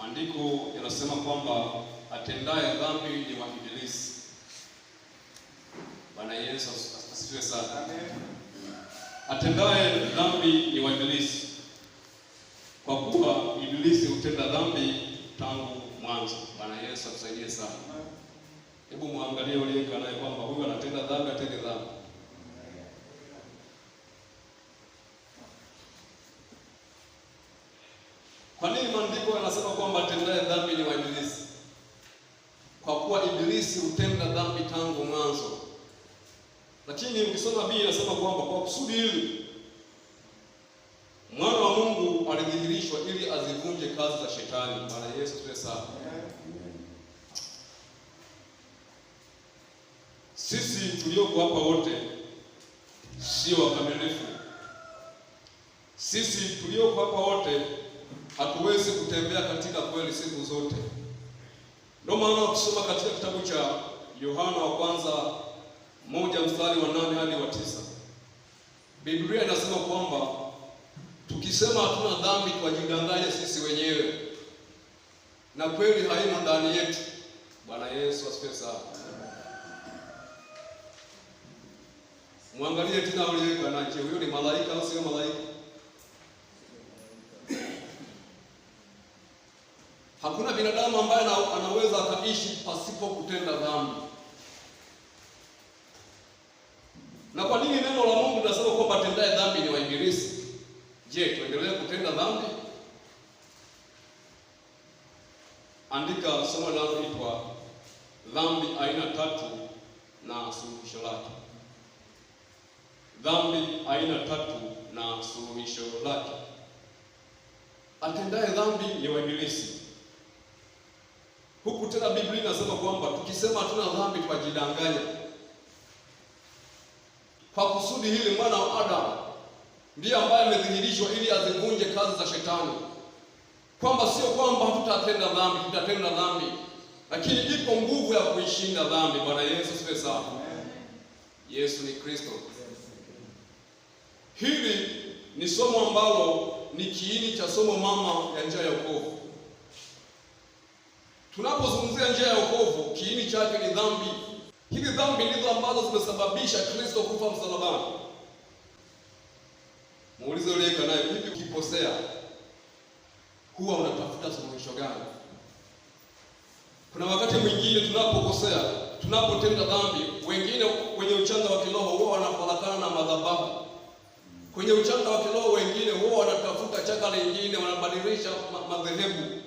Maandiko yanasema kwamba atendaye dhambi ni wa Ibilisi. Bwana Yesu asifiwe sana. Amen. Atendaye dhambi ni wa Ibilisi, kwa kuwa Ibilisi hutenda dhambi tangu mwanzo. Bwana Yesu atusaidie sana. Hebu muangalie uliyekaa naye kwamba huyu anatenda dhambi, atende dhambi. Kwa nini maandiko yanasema kwamba atendaye dhambi ni wa Ibilisi? Kwa kuwa Ibilisi hutenda dhambi tangu mwanzo. Lakini ukisoma Biblia inasema kwamba kwa kusudi hili mwana wa Mungu alidhihirishwa ili azivunje kazi za Shetani. Bwana Yesu asifiwe sana. Sisi tulioko hapa wote sio wakamilifu. Sisi tulioko hapa wote hatuwezi kutembea katika kweli siku zote. Ndio maana ukisoma katika kitabu cha Yohana wa kwanza 1 mstari wa 8 hadi wa 9, Biblia inasema kwamba tukisema hatuna dhambi twajidanganya sisi wenyewe na kweli haimo ndani yetu. Bwana Yesu asifiwe sana. Mwangalie tena uliyeweka naye, je, huyo ni malaika au sio malaika? Hakuna binadamu ambaye anaweza akaishi pasipo kutenda dhambi. Na kwa nini neno la Mungu linasema kwamba atendaye dhambi ni wa Ibilisi? Je, tuendelee kutenda dhambi? Andika somo linaloitwa dhambi aina tatu na suluhisho lake. Dhambi aina tatu na suluhisho lake. Atendaye dhambi ni wa Ibilisi. Huku tena Biblia inasema kwamba tukisema hatuna dhambi twajidanganya. Kwa kusudi hili mwana wa Adamu ndiye ambaye amedhihirishwa ili azivunje kazi za Shetani. Kwamba sio kwamba hatutatenda dhambi, tutatenda dhambi, lakini ipo nguvu ya kuishinda dhambi. Bwana Yesu asifiwe sana. Yesu ni Kristo. Hili ni somo ambalo ni kiini cha somo mama ya njia ya wokovu. Tunapozungumzia njia ya wokovu, kiini chake ni dhambi. Hizi dhambi ndizo ambazo zimesababisha Kristo kufa msalabani. Muulize uliyeka naye, vipi ukikosea huwa unatafuta suluhisho gani? Kuna wakati mwingine tunapokosea, tunapotenda dhambi, wengine wenye uchanga wa kiroho huwa wanafarakana na madhabahu. Kwenye uchanga wa kiroho wengine huwa wanatafuta chaka lingine, wanabadilisha madhehebu.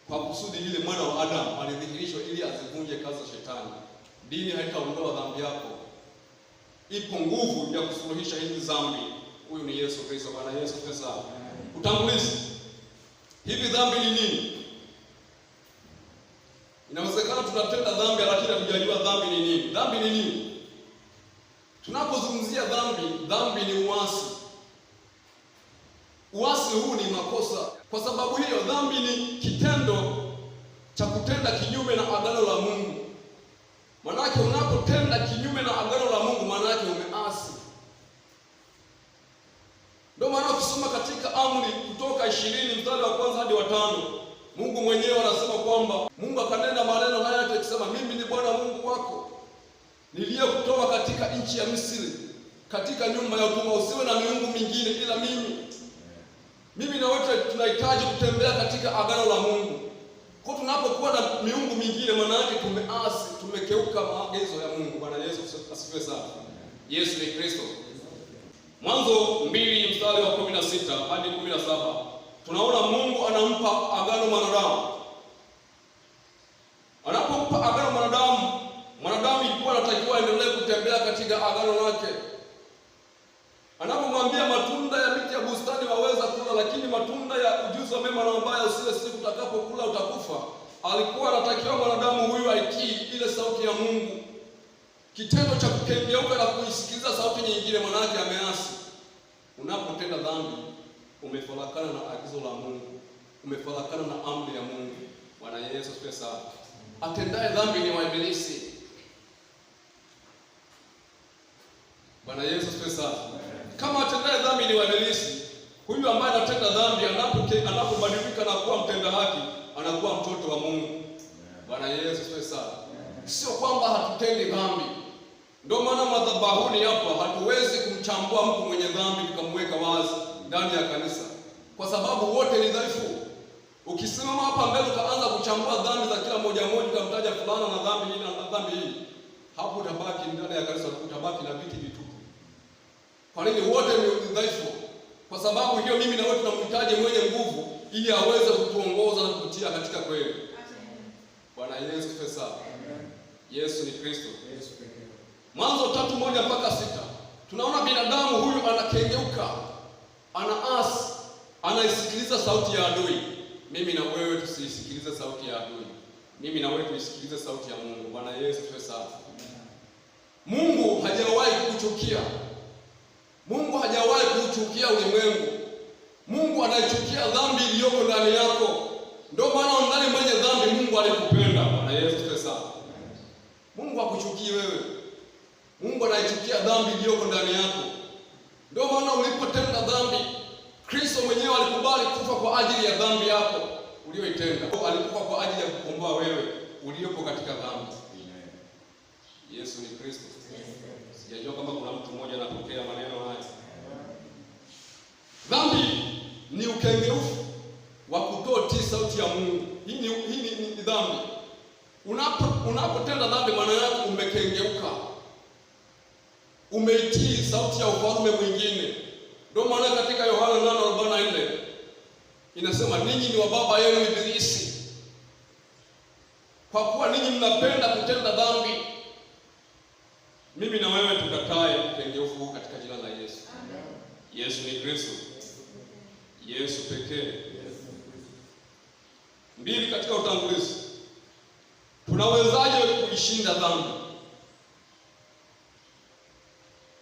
Kwa kusudi lile mwana wa Adamu alidhihirishwa ili azivunje kazi za Shetani. Dini haitaondoa dhambi yako. Ipo nguvu ya kusuluhisha hizi dhambi. Huyu ni Yesu Kristo. Bwana Yesu Kristo. Utangulizi. Hivi dhambi ni nini? Inawezekana tunatenda dhambi lakini hatujajua dhambi ni nini. Dhambi ni nini? Tunapozungumzia dhambi, dhambi ni uasi. Uasi huu ni makosa. Kwa sababu hiyo dhambi ni kitendo cha kutenda kinyume na agano la Mungu. Maanake unapotenda kinyume na agano la Mungu, maanake umeasi. Ndio maana ukisoma katika amri Kutoka 20 mstari wa 1 hadi wa 5, Mungu mwenyewe anasema kwamba Mungu akanena maneno haya yote akisema, mimi ni Bwana Mungu wako niliyekutoa katika nchi ya Misri, katika nyumba ya utumwa. Usiwe na miungu mingine ila mimi. Mimi na wote tunahitaji kutembea katika agano la Mungu. Kwa tunapokuwa na miungu mingine, maana yake tumeasi, tumekeuka maagizo ya Mungu. Bwana Yesu asifiwe sana. Yesu ni Kristo. Mwanzo 2 mstari wa 16 hadi 17 tunaona Mungu anampa agano mwanadamu. Anapompa agano mwanadamu, mwanadamu ilikuwa anatakiwa aendelee kutembea katika agano lake. Anapomwambia matunda ya miti ya bustani waweza kula, lakini matunda ya ujuzi wa mema na mabaya usile, siku utakapokula utakufa. Alikuwa anatakiwa mwanadamu huyu aitii ile sauti ya Mungu. Kitendo cha kukengeuka na kuisikiliza sauti nyingine, manake ameasi. Unapotenda dhambi, umefarakana na agizo la Mungu, umefarakana na amri ya Mungu. Bwana Yesu asifiwe sana. Atendaye dhambi ni wa Ibilisi. Bwana Yesu asifiwe sana. Kama atendaye dhambi ni wa Ibilisi, Huyu ambaye anatenda dhambi anapobadilika na kuwa mtenda haki, anakuwa mtoto wa Mungu. Bwana Yesu asifiwe sana. Sio kwamba hatutendi dhambi. Ndio maana madhabahuni hapa hatuwezi kumchambua mtu mwenye dhambi tukamweka wazi ndani ya kanisa, kwa sababu wote ni dhaifu. Ukisimama hapa mbele ukaanza kuchambua dhambi za kila mmoja mmoja, ukamtaja fulana na dhambi hii na dhambi hii, hapo utabaki ndani ya kanisa, utabaki na viti vitupu. Kwa nini? Wote ni dhaifu. Kwa sababu hiyo, mimi na wewe tunamhitaji mwenye nguvu ili aweze kutuongoza na kututia katika kweli. Bwana Yesu asifiwe sana. Yesu ni Kristo. Mwanzo 3:1 mpaka 6 tunaona binadamu huyu anakengeuka, anaasi, anaisikiliza sauti ya adui. Mimi na wewe tusiisikilize sauti ya adui. Mimi na wewe tuisikilize sauti ya Mungu. Bwana Yesu asifiwe sana. Mungu hajawahi kukuchukia. Mungu hajawahi kuuchukia ulimwengu. Mungu anaichukia dhambi iliyoko ndani yako. Ndio maana ungali mwenye dhambi, Mungu alikupenda. Bwana Yesu asifiwe sana. Mungu hakuchukii wewe. Mungu anaichukia dhambi iliyoko ndani yako. Ndio maana ulipotenda dhambi, Kristo mwenyewe alikubali kufa kwa ajili ya dhambi yako uliyoitenda. Alikufa kwa ajili ya kukomboa wewe uliopo katika dhambi. Yesu ni Kristo. Sijajua kama kuna mtu mmoja anapokea maneno haya. Dhambi ni ukengeufu wa kutotii sauti ya Mungu. Hii ni dhambi. Unapotenda dhambi, maana yake umekengeuka, umeitii sauti ya ufalme mwingine. Ndio maana katika Yohana 8:44 inasema, ninyi ni wa baba yenu Ibilisi, kwa kuwa ninyi mnapenda kutenda dhambi. Mimi na wewe tukatae ukengeufu huu katika jina la Yesu. Yesu ni Kristo. Yesu pekee. 2, katika utangulizi, tunawezaje kuishinda dhambi?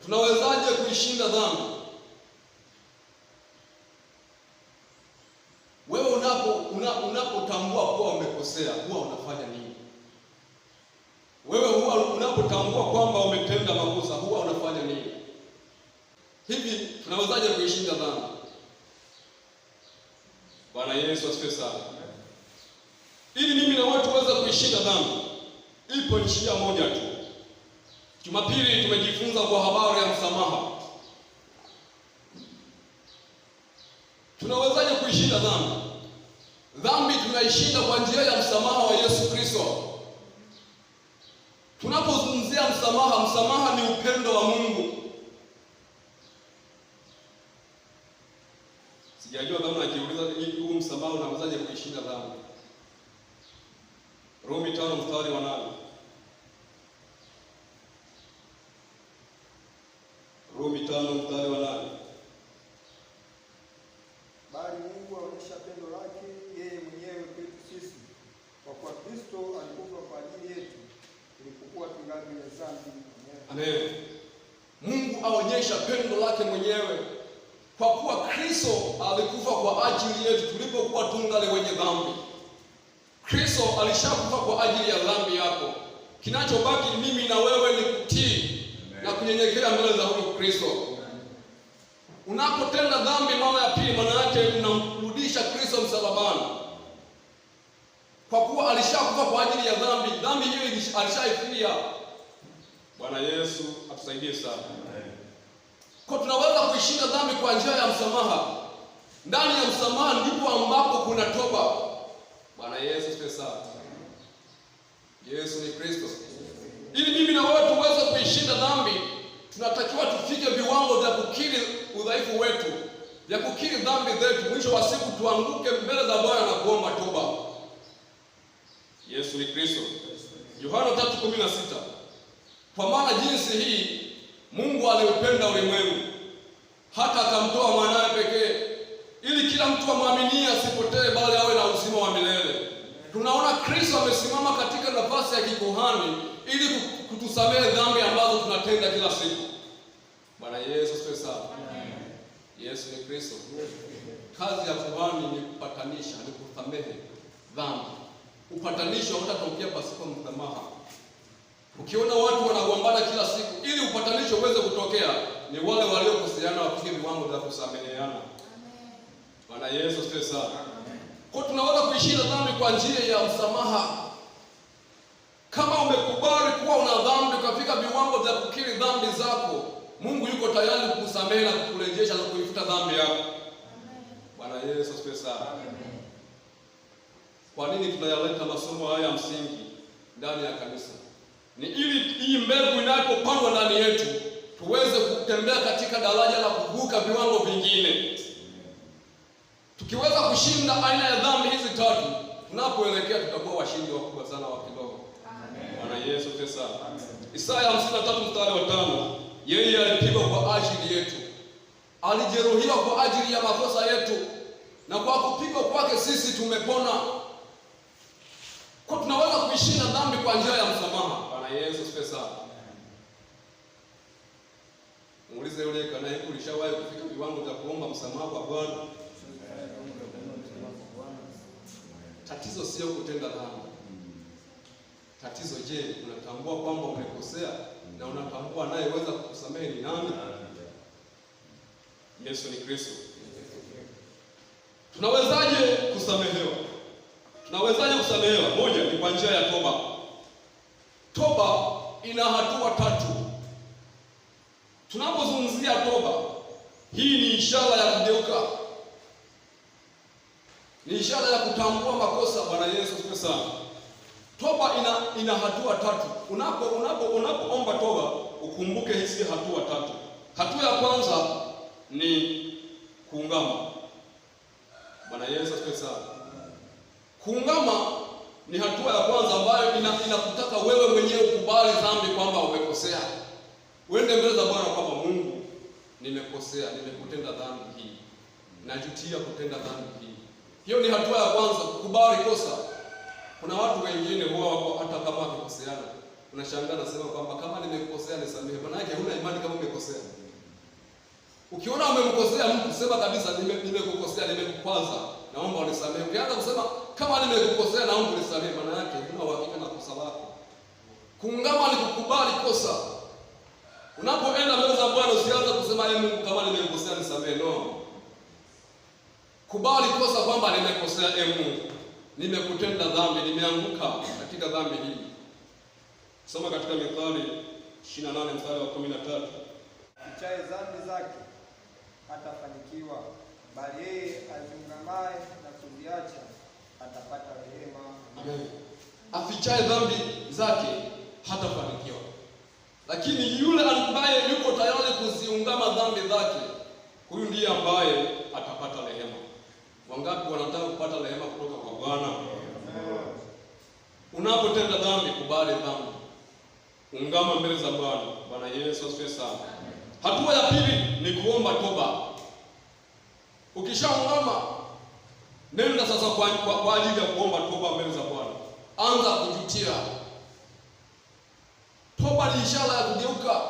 Tunawezaje kuishinda dhambi? Wewe unapotambua kuwa umekosea, huwa unafanya nini? Wewe huwa unapotambua kwamba umetenda makosa, huwa unafanya nini? Hivi tunawezaje kuishinda dhambi? Bwana Yesu asifiwe sana. Ili mimi na wewe tuweze kuishinda dhambi, ipo njia moja tu. Jumapili tumejifunza kwa habari ya msamaha. Tunawezaje kuishinda dhambi? Dhambi tunaishinda kwa njia ya msamaha wa Yesu Kristo. Tunapozungumzia msamaha, msamaha ni upendo wa Mungu. Sijajua kama najiuliza huu msamaha unawezaje kuishinda dhambi. Rumi 5:8. Rumi 5:8. Bali Mungu aonyesha pendo lake yeye mwenyewe kwetu sisi, kwa kuwa Kristo alikufa kwa ajili yetu tulipokuwa tungali wenye dhambi. Amen. Mungu aonyesha pendo lake mwenyewe kwa kuwa Kristo alikufa kwa ajili yetu tulipokuwa tungali wenye dhambi. Kristo alishakufa kwa ajili ya dhambi yako. Kinachobaki mimi na wewe ni kutii na kunyenyekea mbele za huyu Kristo. Unapotenda dhambi mara ya pili, maana yake unamrudisha Kristo msalabani, kwa kuwa alishakufa kwa ajili ya dhambi. Dhambi hiyo alishaifia. Bwana Yesu atusaidie sana. Kwa tunaweza kuishinda dhambi kwa njia ya msamaha. Ndani ya msamaha ndipo ambapo kuna toba. Bwana Yesu asifiwe sana. Yesu ni Kristo. Ili mimi na wewe tuweze kuishinda dhambi, tunatakiwa tufike viwango vya kukiri udhaifu wetu, vya kukiri dhambi zetu, mwisho wa siku tuanguke mbele za Bwana na kuomba toba. Yesu ni Kristo. Yohana 3:16. Kwa maana jinsi hii Mungu aliupenda ulimwengu hata akamtoa mwanawe pekee, ili kila mtu amwaminie asipotee, bali awe na uzima wa milele. Tunaona Kristo amesimama katika nafasi ya kikuhani ili kutusamehe dhambi ambazo tunatenda kila siku. Bwana Yesu asifiwe sana. Yesu ni Kristo. Kazi ya kuhani ni kupatanisha, ni kusamehe dhambi. Upatanisho hautatokea pasipo msamaha. Ukiona watu wanagombana kila siku, ili upatanisho uweze kutokea, ni wale waliokoseana wapige viwango vya kusameheana. Bwana Yesu asifiwe sana. Kwa tunaweza kuishinda dhambi kwa njia ya msamaha. Kama umekubali kuwa una dhambi ukafika viwango vya kukiri dhambi zako, Mungu yuko tayari kukusamehe na kukurejesha na kuifuta dhambi yako. Bwana Yesu asifiwe sana. Kwa nini tunayaleta masomo haya ya msingi ndani ya kanisa? Ni ili hii mbegu inapopandwa ndani yetu tuweze kutembea katika daraja la kuvuka viwango vingine. Tukiweza kushinda aina ya dhambi hizi tatu, tunapoelekea tutakuwa washindi wakubwa sana wa kiroho. Bwana Yesu asifiwe sana. Isaya 53 mstari wa 5, yeye alipigwa kwa ajili yetu, alijeruhiwa kwa ajili ya makosa yetu, na kwa kupigwa kwake sisi tumepona. Kwa tunaweza kuishinda dhambi kwa njia ya msamaha. Bwana Yesu asifiwe sana. Muulize yule kanaye, ulishawahi kufika viwango vya kuomba msamaha kwa Bwana? Tatizo sio kutenda dhambi. Tatizo, je, unatambua kwamba umekosea na unatambua anayeweza kukusamehe ni nani? Yesu ni Kristo. Tunawezaje kusamehewa? Tunawezaje kusamehewa? Moja ni kwa njia ya toba. Toba ina hatua tatu. Tunapozungumzia toba, hii ni ishara ya kugeuka, ni ishara ya kutambua makosa. Bwana Yesu asifiwe sana. Toba ina hatua tatu. Unapoomba toba ukumbuke hizi hatua tatu. Hatua ya kwanza ni kuungama. Bwana Yesu asifiwe sana. Kuungama ni hatua ya kwanza ambayo inakutaka wewe mwenyewe ukubali dhambi kwamba umekosea. Uende mbele za Bwana kwamba Mungu, nimekosea, nimekutenda dhambi hii, najutia kutenda dhambi hii. Hiyo ni hatua ya kwanza, kukubali kosa. Kuna watu wengine huwa wako hata kama wakikoseana, unashangaa nasema kwamba kama nimekukosea nisamehe. Maana yake huna imani kama umekosea. Ukiona umemkosea mtu, sema kabisa nimekukosea, nimekukwaza, naomba unisamehe. Ukianza kusema kama nimekukosea naomba unisamehe, maana yake huna uhakika na kosa lako. Kuungama ni kukubali kosa. Unapoenda mbele za Bwana usianze kusema ee Mungu, kama nimekukosea nisamehe. No. Kubali kosa kwamba nimekosea, ee Mungu, nimekutenda dhambi, nimeanguka katika dhambi hii. Soma katika Mithali 28 mstari wa 13. Afichaye dhambi zake hatafanikiwa, bali yeye aziungamaye na kuziacha atapata rehema. Amen. Afichaye dhambi zake hatafanikiwa, lakini yule ambaye yuko tayari kuziungama dhambi zake, huyu ndiye ambaye atapata rehema. Wangapi wanataka kupata rehema kutoka kwa Bwana? Unapotenda dhambi, kubali dhambi, ungama mbele za Bwana. Bwana Yesu asifiwe sana. Hatua ya pili ni kuomba toba. Ukishaungama, nenda sasa kwa ajili ya kuomba toba mbele za Bwana. Anza kujutia. Toba ni ishara ya kugeuka,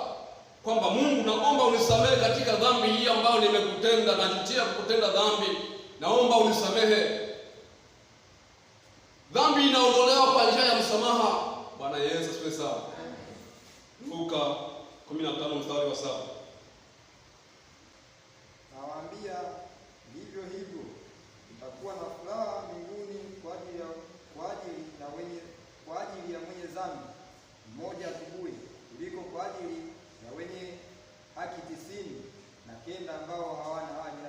kwamba Mungu, naomba unisamehe katika dhambi hii ambayo nimekutenda, najutia kutenda dhambi, naomba unisamehe. Dhambi inaondolewa kwa njia ya msamaha. Bwana Yesu asifiwe sana. Luka 15 mstari wa 7. Nawaambia vivyo hivyo mtakuwa na furaha mbinguni kwa ajili ya mwenye dhambi mmoja atubuye kuliko kwa ajili ya wenye haki 99 ambao hawana haja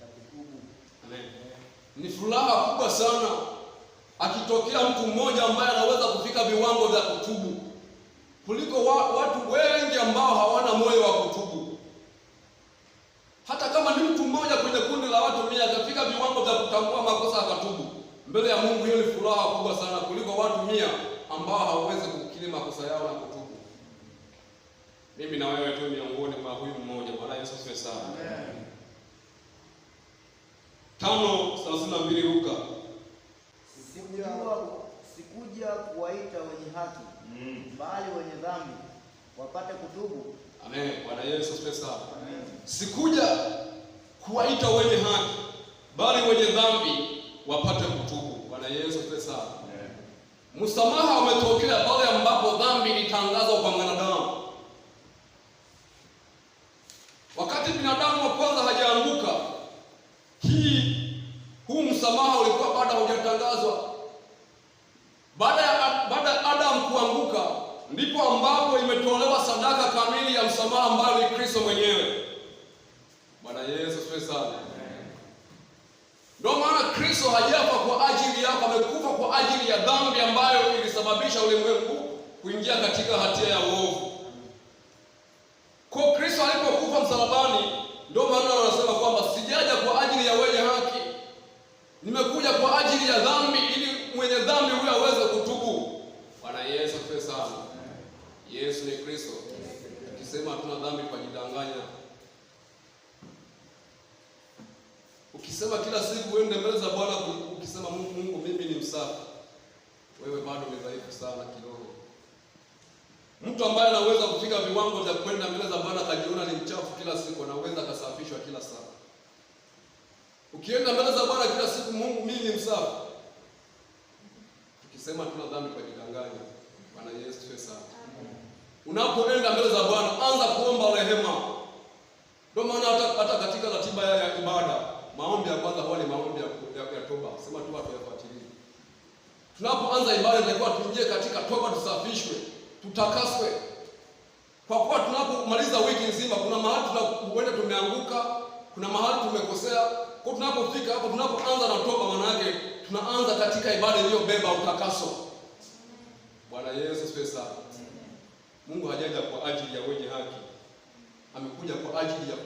ya kutubu. Amen. Ni furaha kubwa sana akitokea mtu mmoja ambaye anaweza kufika viwango vya kutubu kuliko watu wengi ambao hawana moyo wa kutubu. Hata kama ni mtu mmoja kwenye kundi la watu 100 akafika viwango vya kutambua makosa akatubu mbele ya Mungu, hiyo ni furaha kubwa sana kuliko watu 100 ambao hawawezi kukiri makosa yao na kutubu. Mimi na wewe tu miongoni mwa huyu mmoja. Bwana Yesu asifiwe sana. Amen. 5:32 Luka. Sikuja kuwaita wenye haki, bali wenye dhambi wapate kutubu. Amen. Bwana Yesu asifiwe sana. Amen. Sikuja kuwaita wenye haki, bali wenye dhambi wapate kutubu. Bwana Yesu asifiwe sana. Amen. Msamaha umetokea pale ambapo dhambi ilitangazwa kwa mwanadamu. Wakati binadamu wa kwanza hajaanguka, hii msamaha ulikuwa bado haujatangazwa. Baada ya Adam kuanguka, ndipo ambapo imetolewa sadaka kamili ya msamaha ambayo ni Kristo mwenyewe. Bwana Yesu asifiwe sana. Ndio maana Kristo hajafa kwa ajili yako, amekufa kwa ajili ya dhambi ambayo ilisababisha ulimwengu kuingia katika hatia ya uovu. Kwa Kristo alipokufa msalabani, ndio maana wanasema kwamba sijaja kwa ajili ya wenye haki, nimekuja kwa ajili ya dhambi, ili mwenye dhambi huyo aweze kutubu. Bwana Yesu asifiwe sana. Yesu ni Kristo. Tukisema hatuna dhambi twajidanganya. Ukisema kila siku uende mbele za Bwana ukisema Mungu, mimi ni msafi, wewe bado ni dhaifu sana kiroho. Mtu ambaye anaweza kufika viwango vya kwenda mbele za Bwana akajiona ni mchafu kila siku, anaweza akasafishwa kila saa. Ukienda mbele za Bwana kila siku, Mungu, mimi ni msafi, tukisema tuna dhambi twajidanganya. Bwana Yesu asifiwe sana. Unapoenda mbele za Bwana anza kuomba rehema. Ndio maana hata katika ratiba ya ibada, maombi ya kwanza huwa ni maombi ya toba. Sema tu watu yafuatilie. Tunapoanza ibada itakuwa tuingie katika toba, tusafishwe, tutakaswe. Kwa kuwa tunapomaliza wiki nzima, kuna mahali tunakwenda tumeanguka, kuna mahali tumekosea. Kwa tunapofika hapo, tunapoanza na toba, maana yake tunaanza katika ibada iliyobeba utakaso. Bwana Yesu asifiwe sana. Mungu hajaja kwa ajili ya wenye haki, amekuja kwa ajili ya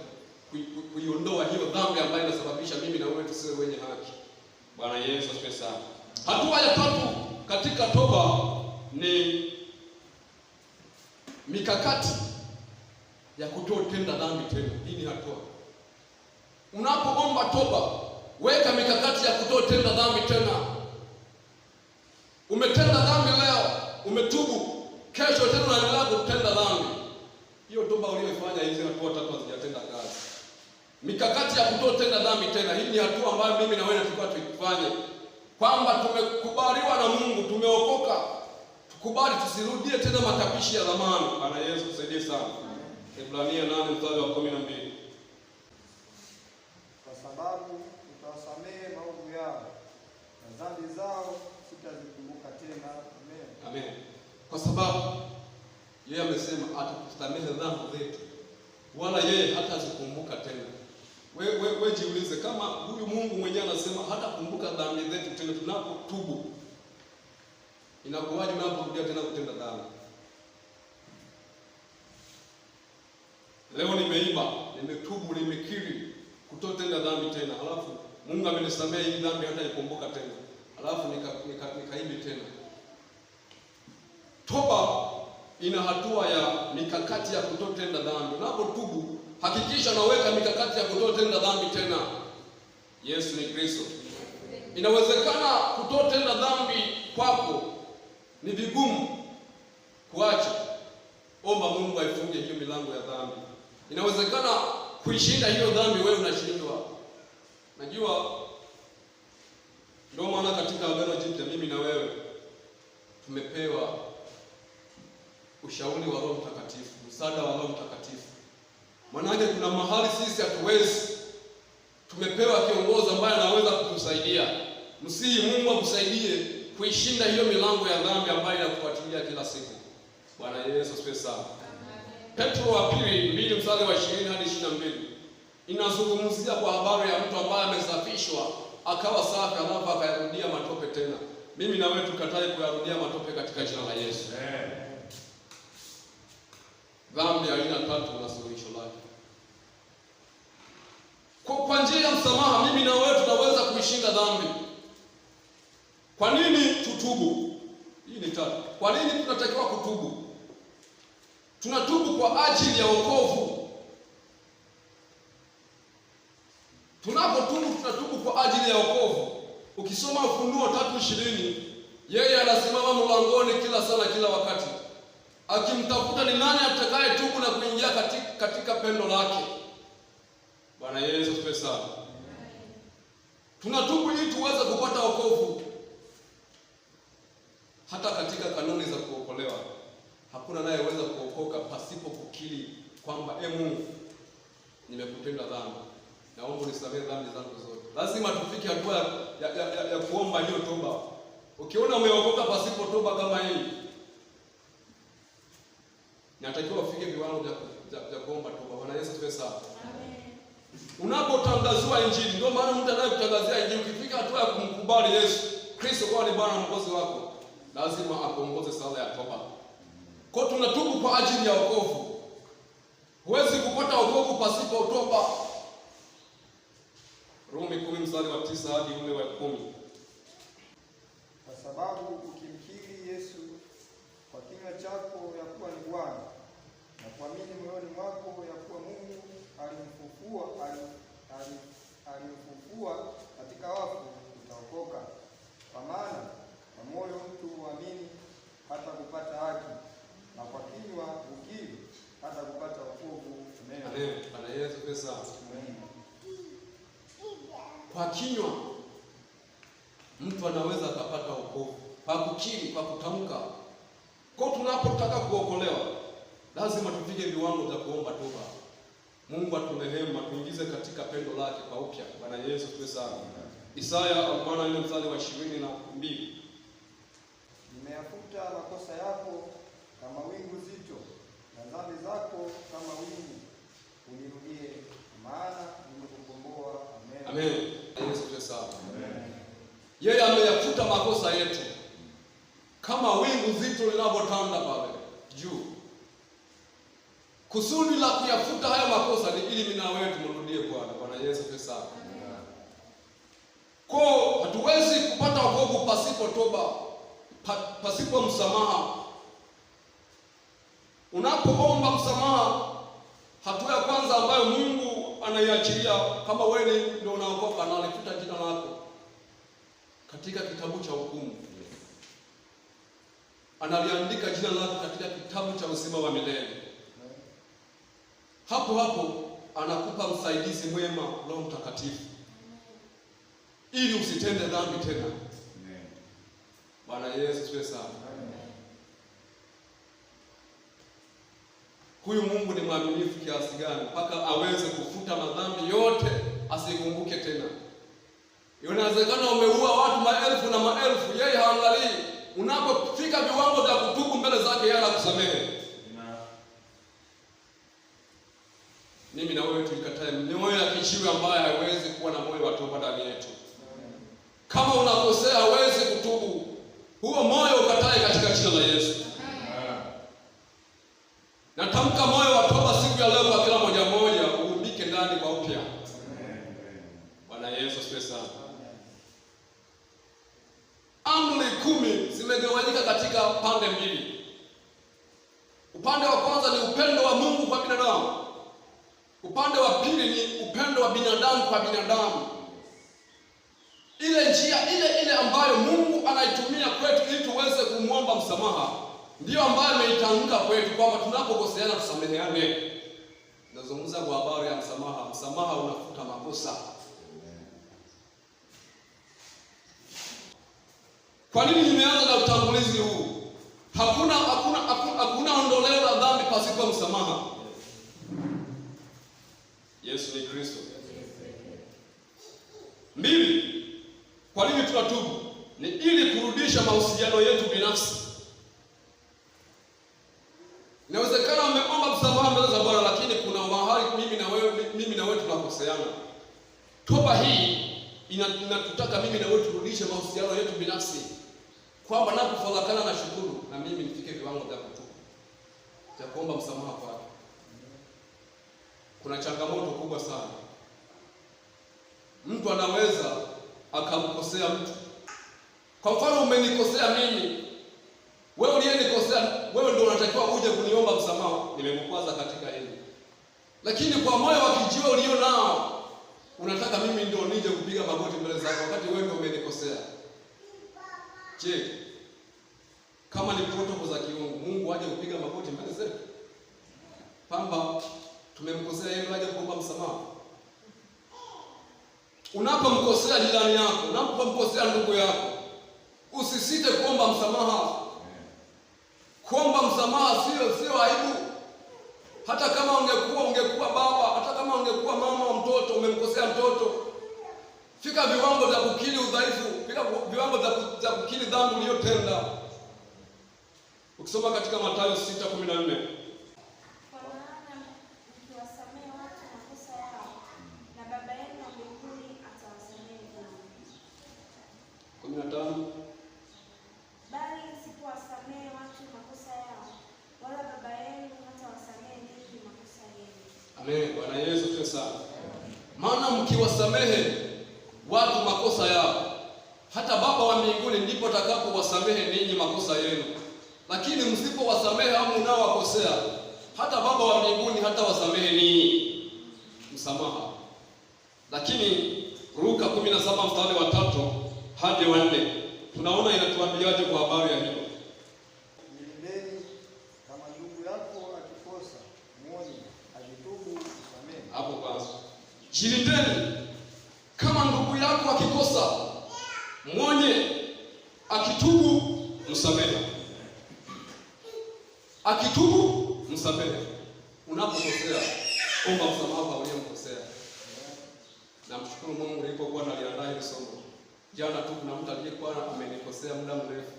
kuiondoa hiyo dhambi ambayo inasababisha mimi na wewe tusiwe wenye haki. Bwana Yesu asifiwe sana. Hatua ya tatu katika toba ni mikakati ya kutotenda dhambi tena. Hii ni hatua. Unapoomba toba, weka mikakati ya kutotenda dhambi tena. Umetenda dhambi leo, umetubu, kesho tena unaendelea kutenda dhambi. Hiyo toba uliyoifanya, hizi hatua tatu hazijatenda kazi. Mikakati ya kutotenda dhambi tena, hii ni hatua ambayo mimi na wewe tulikuwa tuifanye, kwamba tumekubaliwa na Mungu, tumeokoka, tukubali tusirudie tena matapishi ya zamani. Bwana Yesu tusaidie sana. Ibrania 8 mstari wa 12. Kwa sababu utawasamehe maovu yao na dhambi zao sitazikumbuka tena. Amen. Amen. Kwa sababu yeye amesema atatusamehe dhambi zetu, wala yeye hatazikumbuka tena. We jiulize, kama huyu Mungu mwenyewe anasema hatakumbuka dhambi zetu tena tunapotubu, inakuwaje unaporudia tena kutenda dhambi? Leo nimeiba, nimetubu, nimekiri kutotenda dhambi tena, halafu Mungu amenisamehe hii dhambi hata ikumbuka tena, halafu nikaibi tena. Toba ina hatua ya mikakati ya kutotenda dhambi. Unapotubu hakikisha unaweka mikakati ya kutotenda dhambi tena. Yesu ni Kristo. Inawezekana kutotenda dhambi kwako ni vigumu kuacha. Omba Mungu aifunge hiyo milango ya dhambi. Inawezekana kuishinda hiyo dhambi wewe unashindwa. Najua ndio maana katika Agano Jipya mimi na wewe tumepewa ushauri wa Roho Mtakatifu, msaada wa Roho Mtakatifu. Maanake kuna mahali sisi hatuwezi, tumepewa kiongozi ambaye anaweza kutusaidia. Msihi Mungu akusaidie kuishinda hiyo milango ya dhambi ambayo inakufuatilia kila siku. Bwana Yesu asifiwe sana. Petro wa pili 2 mstari wa 20 hadi 22 inazungumzia kwa habari ya mtu ambaye amesafishwa akawa safi, alafu akayarudia matope tena. Mimi na wewe tukatae kuyarudia matope katika jina la Yesu. Dhambi aina tatu na suluhisho lake. Kwa njia ya msamaha mimi na wewe tunaweza kuishinda dhambi. Kwa nini tutubu? Hii ni tatu. Kwa nini tunatakiwa kutubu? Tunatubu kwa ajili ya wokovu. Tunapotubu tunatubu kwa ajili ya wokovu. Ukisoma Ufunuo 3:20, yeye anasimama mlangoni kila sana kila wakati akimtafuta ni nani atakayetubu na kuingia katika pendo lake. Bwana Yesu asifiwe sana. Tunatubu ili tuweze kupata wokovu. Hata katika kanuni za kuokolewa hakuna anayeweza kuokoka pasipo kukiri kwamba Mungu, nimekutenda dhambi, naomba unisamehe dhambi zangu zote. Lazima tufike hatua ya kuomba hiyo toba. Ukiona umeokoka pasipo toba kama hii, natakiwa ufike viwango vya kuomba toba. Bwana Yesu asifiwe sana. Unapotangaziwa Injili, ndio maana mtu anayekutangazia Injili, ukifika hatua ya kumkubali Yesu Kristo kuwa ni Bwana na Mwokozi wako, lazima akuongoze sala ya toba. Kwa hiyo tunatubu kwa ajili ya wokovu. Huwezi kupata wokovu pasipo toba. Rumi 10 mstari wa 9 hadi ule wa 10. Kwa sababu ukimkiri Yesu kwa kinywa chako ya kuwa ni Bwana na kuamini moyoni mwako ya kuwa Mungu alimfufua katika wafu, utaokoka. Kwa maana kwa moyo mtu huamini hata kupata haki, na kwa kinywa hukiri hata kupata wokovu. Amen. Amen. Bwana Yesu asifiwe sana. Amen. Kwa kinywa mtu anaweza akapata wokovu, kwa kukiri, kwa kutamka. Kwa tunapotaka kuokolewa lazima tufike viwango vya kuomba toba. Mungu aturehemu, atuingize katika pendo lake kwa upya. Bwana Yesu asifiwe sana. Isaya 44 mstari wa 22. Nimeyafuta makosa yako kama wingu zito, na dhambi zako kama wingu. Unirudie, maana nimekukomboa. Amen. Amen. Yesu asifiwe sana. Yeye ameyafuta makosa yetu kama wingu zito linavyotanda pale juu. Kusudi la kuyafuta haya makosa ni ili mimi na wewe tumrudie Bwana. Bwana Yesu asifiwe sana. Kwa hatuwezi kupata wokovu pasipo toba, pasipo msamaha. Unapoomba msamaha, hatua ya kwanza ambayo Mungu anaiachilia kama wewe ndio unaokoka, na alifuta jina lako katika kitabu cha hukumu, analiandika jina lako katika kitabu cha uzima wa milele. Hapo hapo anakupa msaidizi mwema, Roho Mtakatifu, ili usitende dhambi tena. Bwana Yesu asifiwe sana. Huyu Mungu ni mwaminifu kiasi gani mpaka aweze kufuta madhambi yote asikumbuke tena? Inawezekana umeua watu maelfu na maelfu, yeye haangalii. Unapofika viwango vya kutubu mbele zake, yeye anakusamehe. Mimi na wewe tuikatae mioyo ya kijiwe ambayo haiwezi kuwa na moyo wa toba ndani yetu. Kama unakosea hauwezi kutubu, huo moyo ukatae katika jina la Yesu. Natamka moyo wa toba siku ya leo kwa kila mmoja mmoja, uumbike ndani kwa upya. Bwana Yesu asifiwe sana. Amri 10 zimegawanyika katika pande mbili. Upande wa kwanza ni upendo wa Mungu kwa binadamu. Upande wa pili ni upendo wa binadamu kwa binadamu. Ile njia ile ile ambayo Mungu anaitumia kwetu ili tuweze kumwomba msamaha, ndiyo ambayo ameitamka kwetu kwamba tunapokoseana tusameheane. Nazungumza kwa habari ya msamaha. Msamaha unafuta makosa. Kwa nini nimeanza na utangulizi huu? Hakuna ondoleo la dhambi pasipo msamaha. Yesu ni Kristo. 2, kwa nini tunatubu? Ni ili kurudisha mahusiano yetu binafsi. Inawezekana umeomba msamaha mbele za Bwana, lakini kuna mahali mimi na wewe tunakoseana. Toba hii inatutaka mimi na wewe turudishe mahusiano yetu binafsi, kwamba napofarakana na shukuru na mimi nifike viwango vya kutubu, vya kuomba msamaha kwake. Kuna changamoto kubwa sana. Mtu anaweza akamkosea mtu. Kwa mfano, umenikosea mimi, wewe uliyenikosea, wewe ndio unatakiwa uje kuniomba msamaha, nimekukwaza katika hili. Lakini kwa moyo wa kijiwe ulio nao, unataka mimi ndio nije kupiga magoti mbele zako wakati wewe ndio umenikosea. Je, kama ni protocol za kiungu, Mungu aje kupiga magoti mbele zetu kwamba tumemkosea yeye, aje kuomba msamaha? Unapomkosea jirani yako, unapomkosea ndugu yako, usisite kuomba msamaha. Kuomba msamaha sio aibu. Hata kama ungekuwa baba, hata kama ungekuwa mama wa mtoto, umemkosea mtoto, Fika viwango vya kukiri udhaifu, fika viwango vya kukiri dhambi uliyotenda. Ukisoma katika Mathayo 6:14. Kwa maana mkiwasamehe watu makosa yao, na Baba yenu wa mbinguni atawasamehe ninyi. 15. Bali msipowasamehe watu makosa yao, wala Baba yenu hatawasamehe ninyi makosa yenu. Amen. Bwana Yesu asifiwe sana. Maana mkiwasamehe watu makosa yao, hata Baba wa mbinguni ndipo atakapowasamehe ninyi makosa yenu. Lakini msipowasamehe au mnaowakosea, hata Baba wa mbinguni hata wasamehe ninyi. Msamaha. Lakini Luka 17 mstari wa 3 hadi wa 4, tunaona inatuambiaje kwa habari ya hilo? Jilindeni, kama ndugu yako akikosa, mwonye; akitubu, msamehe. Hapo kwanza. Jilindeni, kama ndugu yako akikosa, mwonye; akitubu, msamehe. Akitubu, msamehe. Unapokosea, omba msamaha kwa uliyemkosea. Namshukuru Mungu, nilipokuwa naliandaa hili somo jana tu, kuna mtu aliyekuwa amenikosea muda mrefu,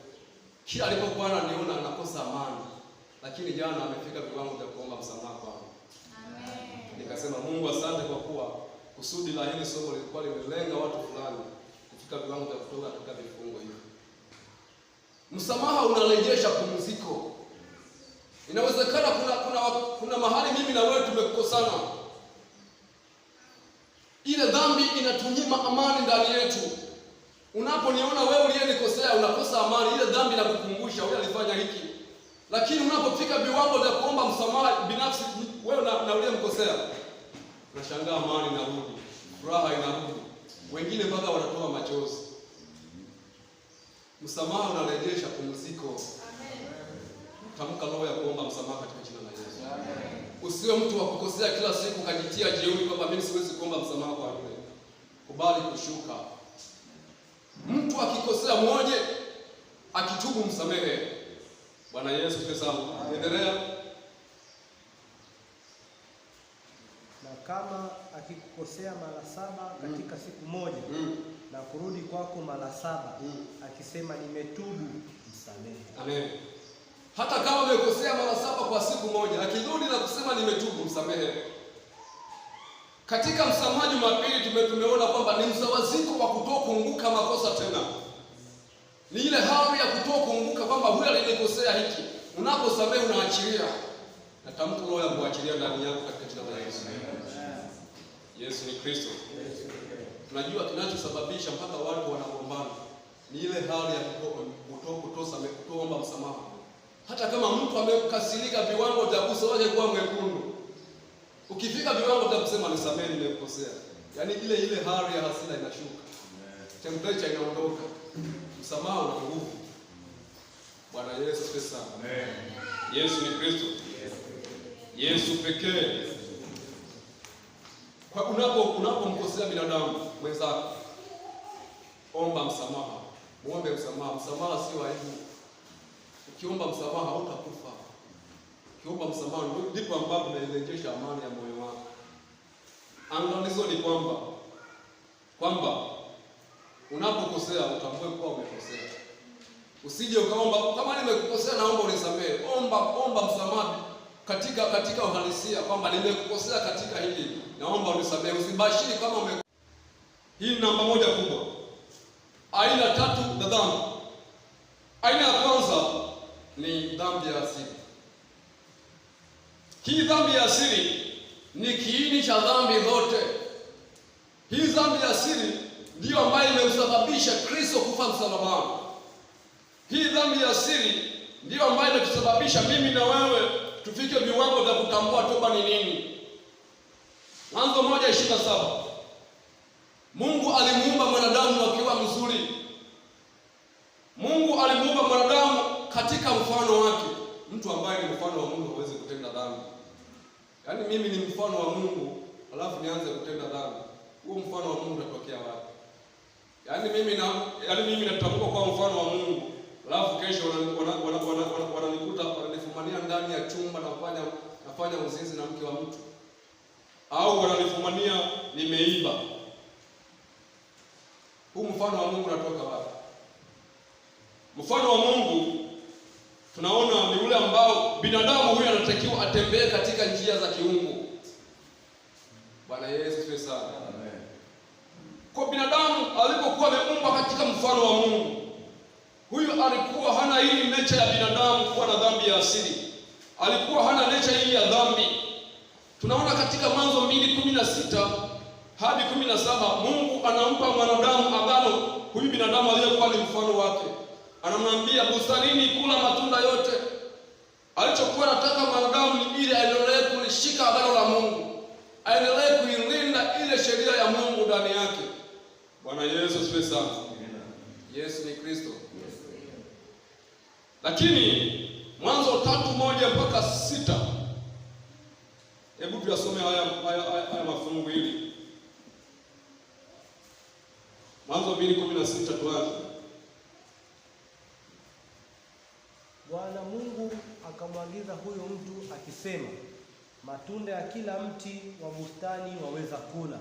kila alipokuwa ananiona anakosa amani, lakini jana amefika viwango vya kuomba msamaha kwangu. Nikasema, Mungu asante kwa kuwa kusudi la hili somo lilikuwa limelenga watu fulani kufika viwango vya kutoka katika vifungo hivi. Msamaha unarejesha pumziko. Inawezekana kuna mahali mimi na wewe tumekosana, ile dhambi inatunyima amani ndani yetu. Unaponiona wewe uliyenikosea unakosa amani, ile dhambi inakukumbusha huyu alifanya hiki. Lakini unapofika viwango vya kuomba msamaha binafsi wewe na uliyemkosea, unashangaa amani inarudi, furaha inarudi, wengine mpaka wanatoa machozi. Msamaha unarejesha pumziko. Tamka roho ya kuomba msamaha katika jina la Yesu. Usiwe mtu wa kukosea kila siku ukajitia jeuri kwamba mimi siwezi kuomba msamaha kwa yule. Kubali kushuka. Mtu akikosea mwonye, akitubu msamehe. Bwana Yesu asifiwe sana. Endelea. Na kama akikukosea mara saba katika siku moja na kurudi kwako mara saba akisema nimetubu, msamehe. Amen. Hata kama umekosea mara saba kwa siku moja, akirudi na kusema nimetubu, msamehe. Katika msamaha Jumapili tumeona kwamba ni msawaziko wa kutokumbuka makosa tena. Ni ile hali ya kutokumbuka kwamba huyu alinikosea hiki. Unaposamehe unaachilia. Natamka roho ya kuachilia ndani yako katika jina la Yesu. Yesu ni Kristo. Tunajua kinachosababisha mpaka watu wanagombana ni ile hali ya kutoomba msamaha. Hata kama mtu amekasirika viwango vya uso wake kuwa mwekundu, ukifika viwango vya kusema nisamehe, nimekukosea, yaani ile hali ya hasira inashuka, temperature inaondoka, msamaha una nguvu. Bwana Yesu asifiwe sana. Yesu ni Kristo. Yesu pekee. Kwa unapomkosea binadamu mwenzako, omba msamaha, muombe msamaha. Msamaha sio aibu. Ukiomba msamaha hautakufa. Ukiomba msamaha ndipo ambapo unairejesha amani ya moyo wako. Angalizo ni kwamba unapokosea utambue kuwa umekosea. Usije ukaomba kama nimekukosea naomba unisamehe. Omba msamaha katika uhalisia kwamba nimekukosea katika hili, naomba unisamehe. Usibashiri kama ume. Hii ni namba moja kubwa. Aina tatu za dhambi. Aina ya kwanza ni dhambi ya asili. Hii dhambi ya asili ni kiini cha dhambi zote. Hii dhambi ya asili ndiyo ambayo imemsababisha Kristo kufa msalabani. Hii dhambi ya asili ndiyo ambayo inatusababisha mimi na wewe tufike viwango vya kutambua toba ni nini. Mwanzo 1:27. Mungu alimuumba mwanadamu akiwa mzuri. Mungu alimuumba mwanadamu katika mfano wake. Mtu ambaye ni mfano wa Mungu hawezi kutenda dhambi. Yaani mimi ni mfano wa Mungu, alafu nianze kutenda dhambi. Huo mfano wa Mungu unatokea wapi? Yaani mimi natambua kwa mfano wa Mungu, alafu kesho wananikuta wananifumania ndani ya chumba nafanya uzinzi na mke wa mtu, au wananifumania nimeiba. Huu mfano wa Mungu unatoka wapi? Mfano wa Mungu tunaona ni ule ambao binadamu huyu anatakiwa atembee katika njia za kiungu. Bwana Yesu asifiwe sana. Amen. Kwa binadamu alipokuwa ameumbwa katika mfano wa Mungu, huyu alikuwa hana hii nature ya binadamu kuwa na dhambi ya asili, alikuwa hana nature hii ya dhambi. Tunaona katika Mwanzo 2:16 hadi 17, Mungu anampa mwanadamu agano, huyu binadamu aliyekuwa ni mfano wake, anamwambia bustanini kula matunda yote. Alichokuwa anataka mwanadamu ni ili aendelee kulishika agano la Mungu, aendelee kuilinda ile sheria ya Mungu ndani yake. Bwana Yesu asifiwe sana. Yesu ni Kristo. Lakini Mwanzo 3:1 mpaka 6, hebu tuyasome haya mafungu hili. Mwanzo 2:16 tuanze. Bwana Mungu akamwagiza huyo mtu akisema, matunda ya kila mti wa bustani waweza kula,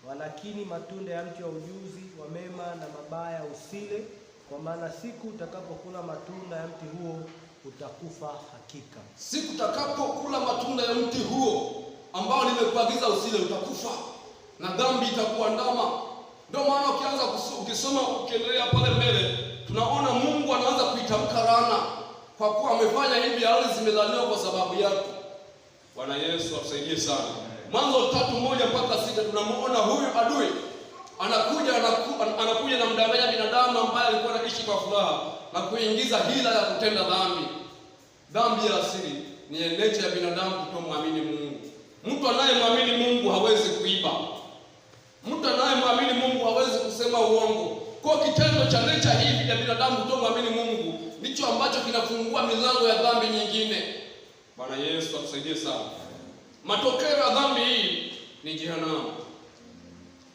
walakini matunda ya mti wa ujuzi wa mema na mabaya usile, kwa maana siku utakapokula matunda ya mti huo utakufa hakika. Siku utakapokula matunda ya mti huo ambao nimekuagiza usile, utakufa na dhambi itakuandama. Ndio maana ukianza ukisoma ukiendelea pale mbele, tunaona Mungu anaanza kuitamka laana, kwa kuwa amefanya hivi, ardhi zimelaaniwa kwa sababu yako. Bwana Yesu atusaidie sana. Mwanzo 3:1 mpaka 6 tunamuona huyu adui anakuja na mdanganya binadamu ambaye alikuwa anaishi kwa furaha na kuingiza hila ya kutenda dhambi. Dhambi ya asili ni nature ya binadamu kutomwamini Mungu. Mtu anayemwamini Mungu hawezi kuiba. Mtu anayemwamini Mungu hawezi kusema uongo. Kwa kitendo cha nature hivi ya binadamu kutomwamini Mungu ndicho ambacho kinafungua milango ya dhambi nyingine. Bwana Yesu atusaidie sana. Matokeo ya dhambi hii ni jehanamu.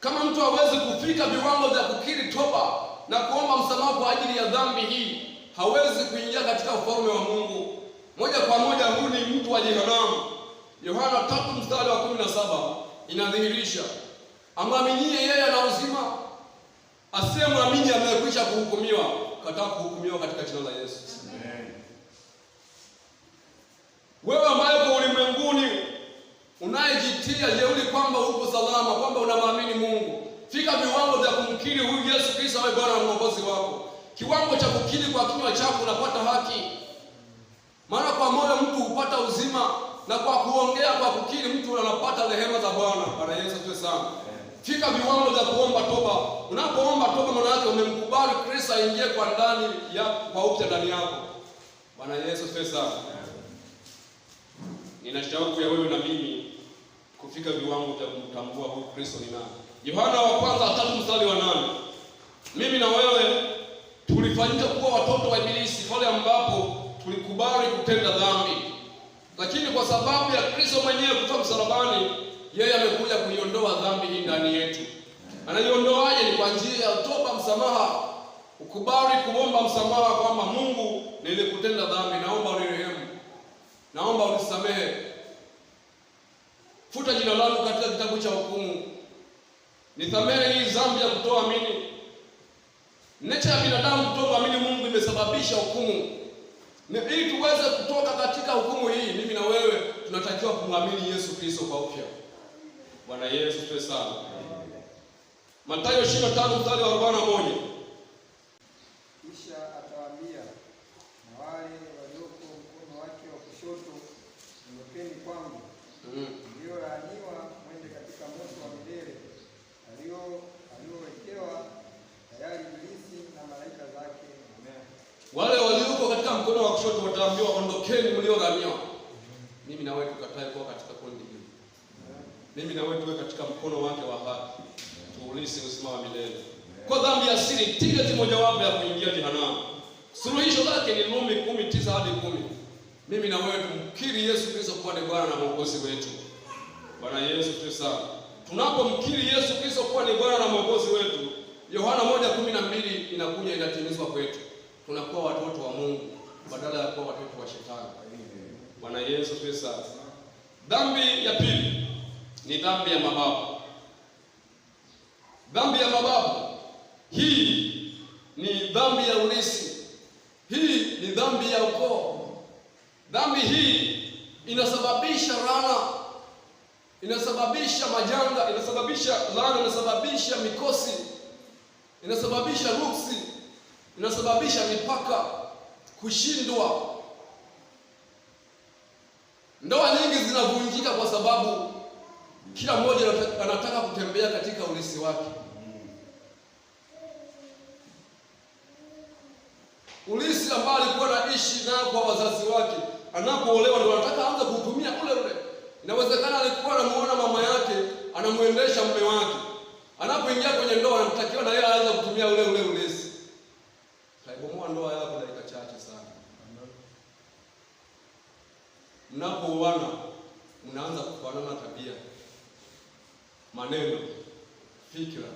Kama mtu hawezi kufika viwango vya kukiri toba na kuomba msamaha kwa ajili ya dhambi hii, hawezi kuingia katika ufalme wa Mungu. Moja kwa moja huyu ni mtu wa jehanamu. Yohana 3:17 inadhihirisha, amwaminie yeye ana uzima, asiyemwamini amekwisha kuhukumiwa. Kataa kuhukumiwa katika jina la Yesu. Wewe ambaye uko ulimwenguni unayejitia jeuri kwamba uko salama, kwamba unamwamini Mungu, fika viwango vya kumkiri huyu Yesu Kristo awe Bwana na Mwokozi wako. Kiwango cha kukiri kwa kinywa chako unapata haki, maana kwa moyo mtu hupata uzima, na kwa kuongea, kwa kukiri mtu anapata rehema za Bwana. Bwana Yesu asifiwe sana. Fika viwango vya kuomba toba. Unapoomba toba, maana yake umemkubali Kristo aingie kwa ndani ya kwa upya ndani yako. Bwana Yesu asifiwe sana. Nina shauku ya wewe na mimi kufika viwango vya kumtambua huyu Kristo ni nani. Yohana wa kwanza 3:8. Mimi na wewe tulifanyika kuwa watoto wa Ibilisi pale ambapo tulikubali kutenda dhambi, lakini kwa sababu ya Kristo mwenyewe kufa msalabani, yeye amekuja kuiondoa dhambi hii ndani yetu. Anaiondoaje? Ni kwa njia ya toba, msamaha. Ukubali kuomba msamaha kwamba Mungu, nilikutenda dhambi, naomba unirehemu, naomba unisamehe, futa jina langu katika kitabu cha hukumu, nisamehe hii dhambi ya kutoamini. Nature ya binadamu kutomwamini Mungu imesababisha hukumu. Ni ili tuweze kutoka katika hukumu hii, mimi na wewe tunatakiwa kumwamini Yesu Kristo kwa upya. Bwana Yesu asifiwe sana. Mathayo 25:41. Kisha atawaambia, na wale walioko mkono wake wa kushoto, ondokeni kwangu, mliolaaniwa, mwende katika moto wa milele aliowekewa tayari Ibilisi na malaika zake. Amen. Wale walioko katika mkono wa kushoto wataambiwa, ondokeni mliolaaniwa. Mimi na wewe tukatae kuwa katika kundi hili. Mimi na wewe tuwe katika mkono wake wa haki, tuulisi uzima wa milele. Kwa dhambi ya asili, tiketi mojawapo ya kuingia jehanamu. Suluhisho lake ni Rumi 10:9 hadi 10. Mimi na wewe tumkiri Yesu Kristo kuwa ni Bwana na Mwokozi wetu. Bwana Yesu Kristo sana. Tunapomkiri Yesu Kristo kuwa ni Bwana na Mwokozi wetu, Yohana 1:12 inakuja inatimizwa kwetu. Tunakuwa watoto wa Mungu badala ya kuwa watoto wa Shetani. Bwana Yesu Kristo sana. Dhambi ya pili ni dhambi ya mababu. Dhambi ya mababu Hii ni dhambi ya ulisi, hii ni dhambi ya ukoo. Dhambi hii inasababisha laana, inasababisha majanga, inasababisha laana, inasababisha mikosi, inasababisha ruksi, inasababisha mipaka, kushindwa. Ndoa nyingi zinavunjika kwa sababu kila mmoja anataka kutembea katika ulisi wake. Ulisi ambao alikuwa anaishi nao kwa wazazi wake, anapoolewa ndio anataka aanze kuutumia ule ule. Inawezekana alikuwa anamuona mama yake anamuendesha mume wake, anapoingia kwenye ndoa anatakiwa na yeye aanze kutumia ule ule ulisi. Taibomoa ndoa yako dakika chache sana. Mnapooana mnaanza kufanana tabia, maneno, fikra.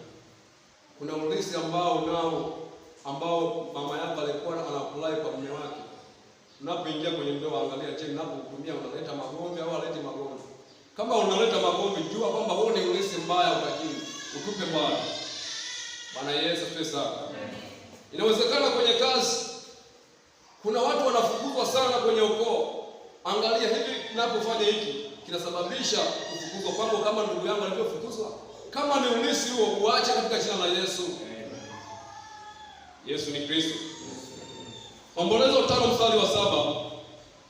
Kuna ulisi ambao nao ambao mama yako alikuwa anaapply kwa mume wake. Unapoingia kwenye ndoa, angalia, je, unapotumia unaleta magomvi au haleti magomvi? Kama unaleta magomvi, jua kwamba huo ni ulisi mbaya, utakini utupe mbali. Bwana Yesu asifiwe sana. Inawezekana kwenye kazi kuna watu wanafukuzwa sana kwenye ukoo. Angalia, hivi ninapofanya hiki kinasababisha kufukuzwa kwangu kama ndugu yangu alivyofukuzwa. Kama ni ulisi huo, uache katika jina la Yesu. Yesu ni Kristo. Ombolezo 5 mstari wa 7,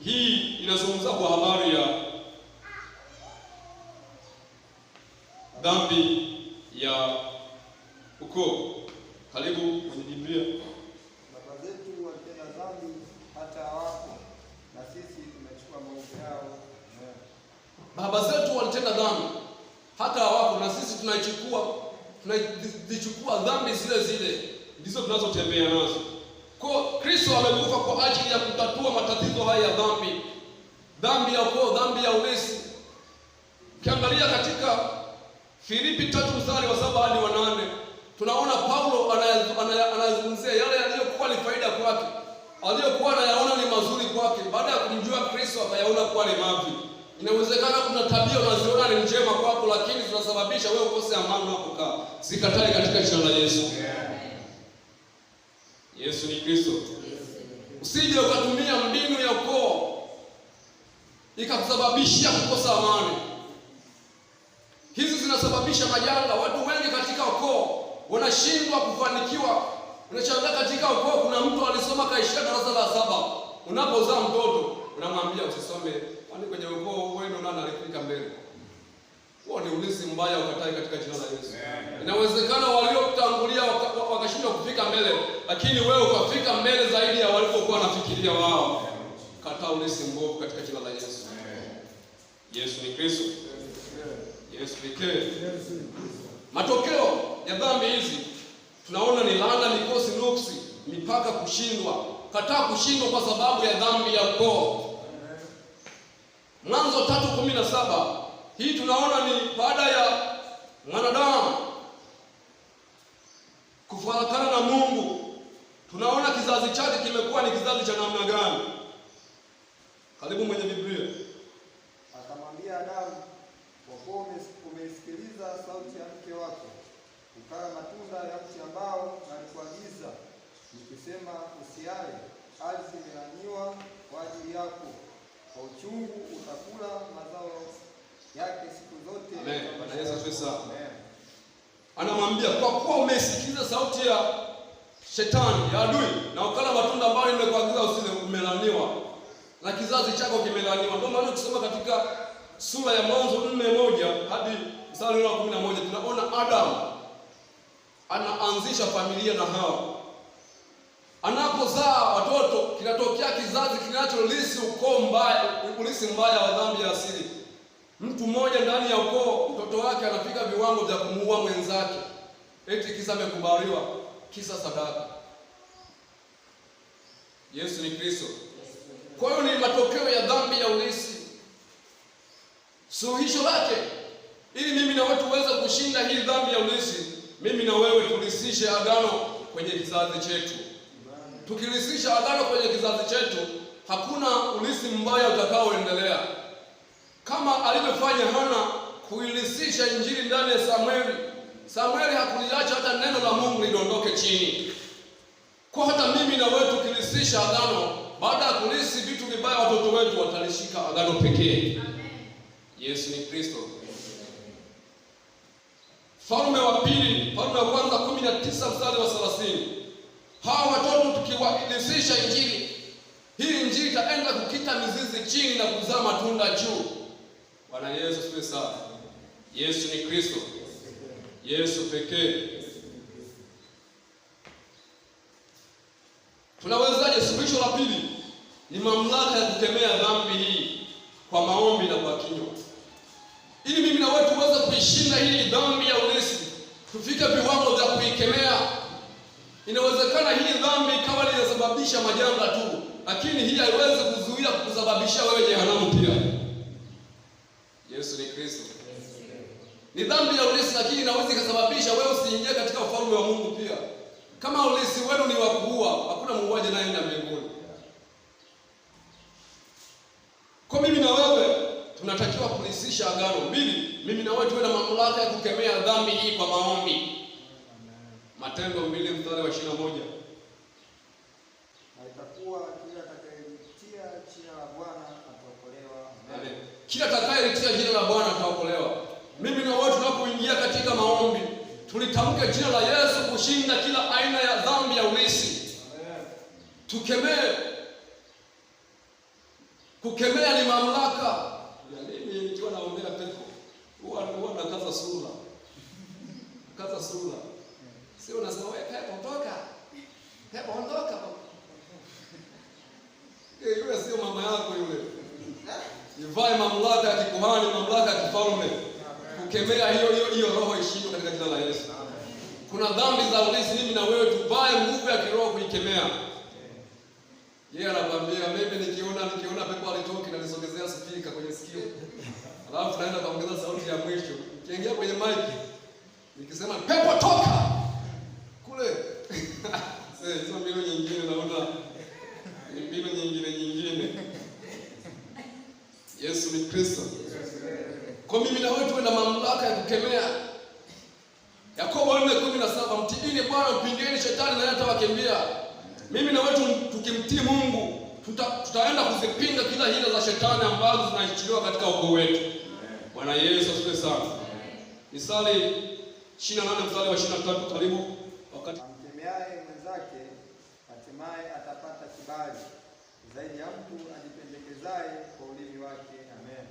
hii inazungumza kwa habari ya dhambi ya ukoo. Karibu kwenye Biblia. Baba zetu walitenda dhambi hata hawapo, na sisi tumechukua maovu yao. Baba zetu walitenda dhambi hata hawapo, na sisi tunazichukua dhambi zile zile, ndizo tunazotembea nazo. Kwa Kristo amekufa kwa ajili ya kutatua matatizo haya ya dhambi, dhambi ya ukoo, dhambi ya ulisi. Ukiangalia katika Filipi 3 mstari wa 7 hadi wa 8, tunaona Paulo anazungumzia yale yaliyokuwa ni faida kwake, aliyokuwa anayaona ni mazuri kwake, baada ya kumjua Kristo akayaona kuwa ni mavi. Inawezekana kuna tabia unaziona ni njema kwako, lakini zinasababisha wewe ukose amani unapokaa. Sikatai katika jina la Yesu. Yesu ni Kristo. Usije ukatumia mbinu ya ukoo ikakusababishia kukosa amani. Hizi zinasababisha majanga. Watu wengi katika ukoo wanashindwa kufanikiwa. Unashangaa katika ukoo kuna mtu alisoma kaishia darasa la 7. Unapozaa mtoto unamwambia usisome, kwani kwenye ukoo wenu nani alifika mbele? Huo ni ulisi mbaya, ukatai katika jina la Yesu. Inawezekana waliokutangulia wakashindwa kufika mbele, lakini wewe ukafika mbele zaidi ya walivyokuwa wanafikiria wao. Kataa ulisi mbovu katika jina la Yesu. Yesu ni Kristo. Yesu pekee. Matokeo ya dhambi hizi tunaona ni laana, mikosi, nuksi, mipaka, kushindwa. Kataa kushindwa kwa sababu ya dhambi ya ukoo. Mwanzo 3:17, hii tunaona ni baada ya mwanadamu kufarakana na Mungu. Tunaona kizazi chake kimekuwa ni kizazi cha namna gani? Karibu mwenye Biblia. Akamwambia Adamu, kwa kuwa umeisikiliza sauti ya mke wako, ukala matunda ya mti ambao nalikuagiza nikisema usiale, ardhi imelaaniwa kwa ajili yako, kwa uchungu utakula mazao yake siku zote. Amen. Bwana Yesu asifiwe sana. Amen. Anamwambia, kwa kuwa umeisikiliza sauti ya shetani, ya adui, na ukala matunda ambayo nimekuagiza usile, umelaaniwa na kizazi chako kimelaaniwa. Ndio maana ukisoma katika sura ya Mwanzo 4:1 hadi mstari wa 11, tunaona Adam anaanzisha familia na Hawa. Anapozaa watoto kinatokea kizazi kinacholisi ukoo mbaya, ulisi mbaya wa dhambi ya asili. Mtu mmoja ndani ya ukoo, mtoto wake anafika viwango vya kumuua mwenzake, eti kisa amekubaliwa, kisa sadaka. Yesu ni Kristo. Kwa hiyo ni matokeo ya dhambi ya ulisi. Suluhisho lake, ili mimi na wewe tuweze kushinda hii dhambi ya ulisi, mimi na wewe tulisishe agano kwenye kizazi chetu. Tukilisisha agano kwenye kizazi chetu, hakuna ulisi mbaya utakaoendelea. Kama alivyofanya Hana kuilisisha injili ndani ya Samueli, Samueli hakuliacha hata neno la Mungu lidondoke chini. Kwa hata mimi na wewe tukilisisha agano, baada ya kulisi vitu vibaya, watoto wetu watalishika agano pekee. Yesu ni Kristo. Falme wa pili, Falme wa kwanza 19 mstari wa 30. Hawa watoto tukiwalisisha injili, hii injili itaenda kukita mizizi chini na kuzaa matunda juu. Bwana Yesu asifiwe sana. Yesu ni Kristo. Yesu pekee. Tunawezaje? Suluhisho la pili ni mamlaka ya kukemea dhambi hii kwa maombi na kwa kinywa, ili mimi na wewe tuweze kuishinda hii dhambi ya ulisi, tufike viwango vya kuikemea. Inawezekana hii dhambi ikawa inasababisha majanga tu, lakini hii haiwezi kuzuia kukusababishia wewe jehanamu pia. Yesu ni Kristo. Ni dhambi ya ulisi, lakini inaweza ikasababisha wewe usiingie katika ufalme wa Mungu pia. Kama ulisi wenu ni wa kuua, hakuna muuaji anayeenda mbinguni. Kwa mimi na wewe tunatakiwa kulisisha agano. Mbili, mimi na wewe tuwe na mamlaka ya kukemea dhambi hii kwa maombi. Matendo 2 mstari wa 21. Na itakuwa kila atakayelitia jina la Bwana ataokolewa. Amen. Kila atakayelitia jina la Bwana ataokolewa. Mimi na wewe tunapoingia katika maombi, tulitamke jina la Yesu kushinda kila aina ya dhambi ya ulisi. Tukemee. Kukemea ni mamlaka. Ya mimi nikiwa naombea pepo, huwa nakaza sura. Kaza sura. Sio unasema wewe pepo toka. Pepo ondoka. Yule sio mama yako yule. Ivae mamlaka ya kikuhani, mamlaka ya kifalme. Kukemea hiyo roho ishindwe katika jina la Yesu. Kuna dhambi za ulisi, mimi na wewe tuvae nguvu ya kiroho kuikemea. Yeye anakuambia mimi nikiona pepo alitoki na nisogezea spika kwenye sikio. Alafu naenda kuongeza sauti ya mwisho. Nikiingia kwenye mic nikisema pepo toka kule. Sasa hizo mbinu nyingine naona ni mbinu nyingine. Yesu ni Kristo. Kwa mimi na wewe tuwe na mamlaka ya kukemea. Yakobo 4:17, mtiini Bwana, mpingeni shetani naye atawakimbia. Mimi na wewe tukimtii Mungu tutaenda kuzipinga kila hila za shetani ambazo zinaachiliwa katika ukoo wetu. Bwana Yesu asifiwe sana. Misali 28 mstari wa 23, karibu wakati. Amkemeaye mwenzake hatimaye atapata kibali zaidi ya mtu ajipendekezaye kwa ulimi wake. Amen.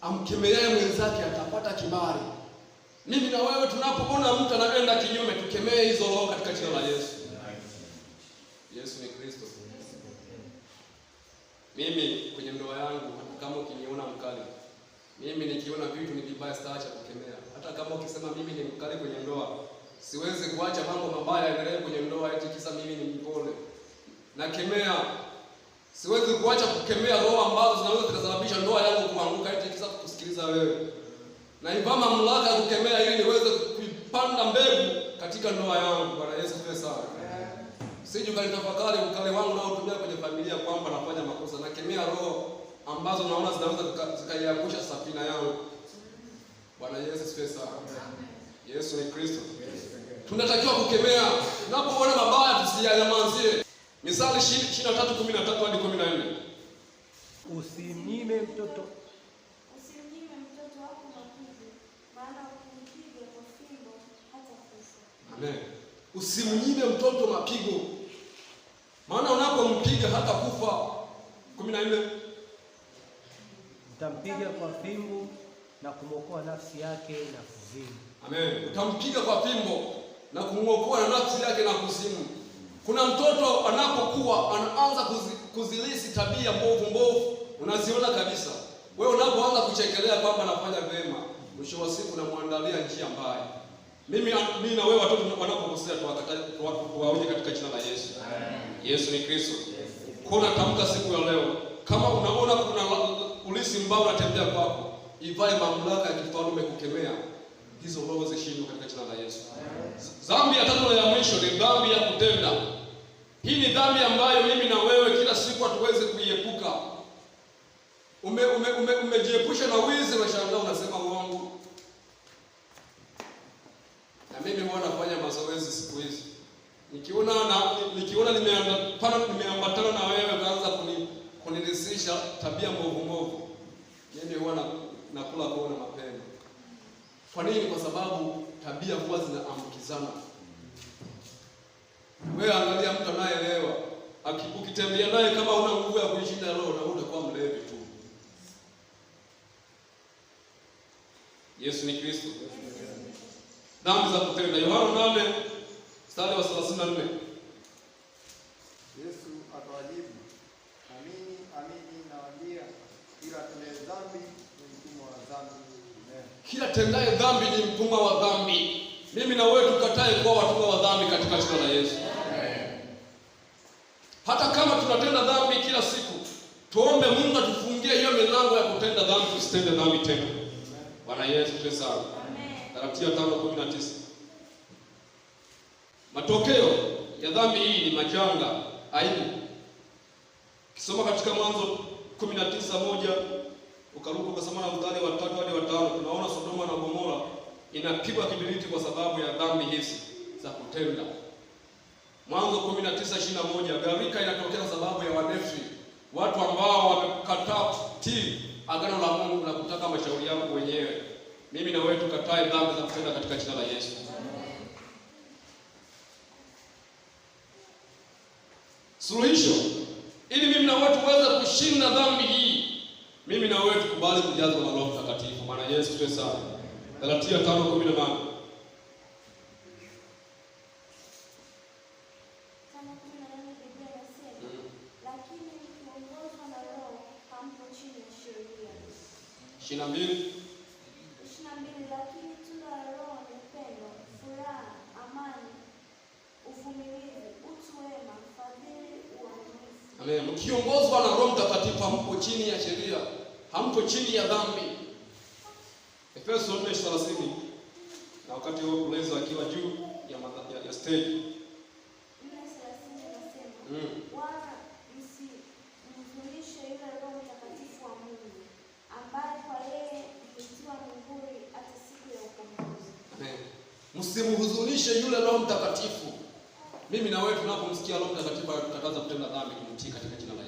Amkemeaye mwenzake atapata kibali. Mimi na wewe tunapoona mtu anaenda kinyume, tukemee hizo roho katika jina la Yesu. Yesu ni Kristo. Mimi kwenye ndoa yangu, hata kama ukiniona mkali, mimi nikiona vitu ni vibaya sitaacha kukemea. Hata kama ukisema mimi ni mkali kwenye ndoa, siwezi kuacha mambo mabaya yaendelee kwenye ndoa eti kisa mimi ni mpole. Nakemea. Siwezi kuacha kukemea roho ambazo zinaweza zikasababisha ndoa yangu kuanguka eti kisa kukusikiliza wewe. Na ivaa mamlaka ya kukemea ili niweze kuipanda mbegu katika ndoa yangu. Bwana Yesu asifiwe sana. Sije ukanitafakari ukali wangu naotumia kwenye familia kwamba nafanya makosa. Nakemea roho ambazo naona zinaweza zikaiangusha safina yangu. Bwana Yesu asifiwe sana. Yesu ni Kristo. Tunatakiwa kukemea. Tunapoona mabaya tusiyanyamazie. Misali 23:13 hadi 14. Usimnyime mtoto Usimnyime mtoto wako mapigo, maana ukimpiga kwa fimbo hatakufa. Amen. Usimnyime mtoto mapigo, maana unapompiga hata kufa. 14. Utampiga kwa fimbo na kumwokoa nafsi yake na kuzimu. Amen. Utampiga kwa fimbo na kumwokoa na nafsi yake na kuzimu. Kuna mtoto anapokuwa anaanza kuzilisi tabia mbovu mbovu, unaziona kabisa. Wewe unapoanza kuchekelea kwamba anafanya vema, mwisho wa siku unamwandalia njia mbaya. Mimi na wewe watoto wanapokosea tuwaonye katika jina la Yesu. Yesu ni Kristo. Kwa natamka siku ya leo, kama unaona kuna ulisi mbao unatembea kwako, ivae mamlaka ya kifalme kukemea hizo roho zishindwe katika jina la Yesu. Dhambi ya tatu na ya mwisho ni dhambi ya kutenda. Hii ni dhambi ambayo mimi na wewe kila siku hatuwezi kuiepuka. Umejiepusha na wizi, unashangaa unasema uongo. Mimi huwa nafanya mazoezi siku hizi. Nikiona nimeambatana na wewe ukaanza kunirisisha tabia mbovu mbovu, mimi huwa nakula kona mapema. Kwa nini? Kwa sababu tabia huwa zinaambukizana. Wewe angalia mtu anayeelewa, ukitembea naye kama una nguvu ya kuishinda roho, na utakuwa mlevi tu. Yesu ni Kristo. Dhambi za kutenda, Yohana 8 mstari wa 34. Yesu akawajibu, amini amini nawaambia, kila atendaye dhambi ni mtumwa wa dhambi. Amen. Kila tendaye dhambi ni mtumwa wa dhambi. Mimi na wewe tukatae kuwa watumwa wa dhambi katika jina la Yesu. Hata kama tunatenda dhambi kila siku, tuombe Mungu atufungie hiyo milango ya kutenda dhambi, tusitende dhambi tena. Bwana Yesu asifiwe sana. Galatia 5:19. Matokeo ya dhambi hii ni majanga, aibu. Kisoma katika Mwanzo 19:1 ukaruka ukasoma na mstari wa 3 hadi wa 5, tunaona Sodoma na Gomora inapigwa kibiriti kwa sababu ya dhambi hizi za kutenda. Mwanzo 19:21, gharika inatokea kwa sababu ya Wanefi, watu ambao wamekataa kutii agano la Mungu na kutaka mashauri yao wenyewe. Mimi na wewe tukatae dhambi za kutenda katika jina la Yesu. Suluhisho ili mimi na wewe tuweze kushinda dhambi hii, mimi na wewe tukubali kujazwa na Roho Mtakatifu. Bwana Yesu asifiwe sana. Galatia 5:18. 5:18 Biblia inasema, lakini mkiongozwa na Roho hampo chini ya sheria. 22. 22 Lakini tunda la Roho ni upendo, furaha, amani, uvumilivu, utu wema, fadhili, uaminifu. Amen. Mkiongozwa na Roho Mtakatifu hampo chini ya sheria, hampo chini ya dhambi. Efeso 4:30. Na wakati huo Blaze akiwa juu ya stage. 4:30 inasema, wala msimhuzunishe yule Roho Mtakatifu wa Mungu, ambaye kwa yeye mlitiwa muhuri hata siku ya ukombozi. Amen. Msimhuzunishe yule Roho Mtakatifu. Mimi na wewe tunapomsikia Roho Mtakatifu anatukataza kutenda dhambi, tumtii katika jina la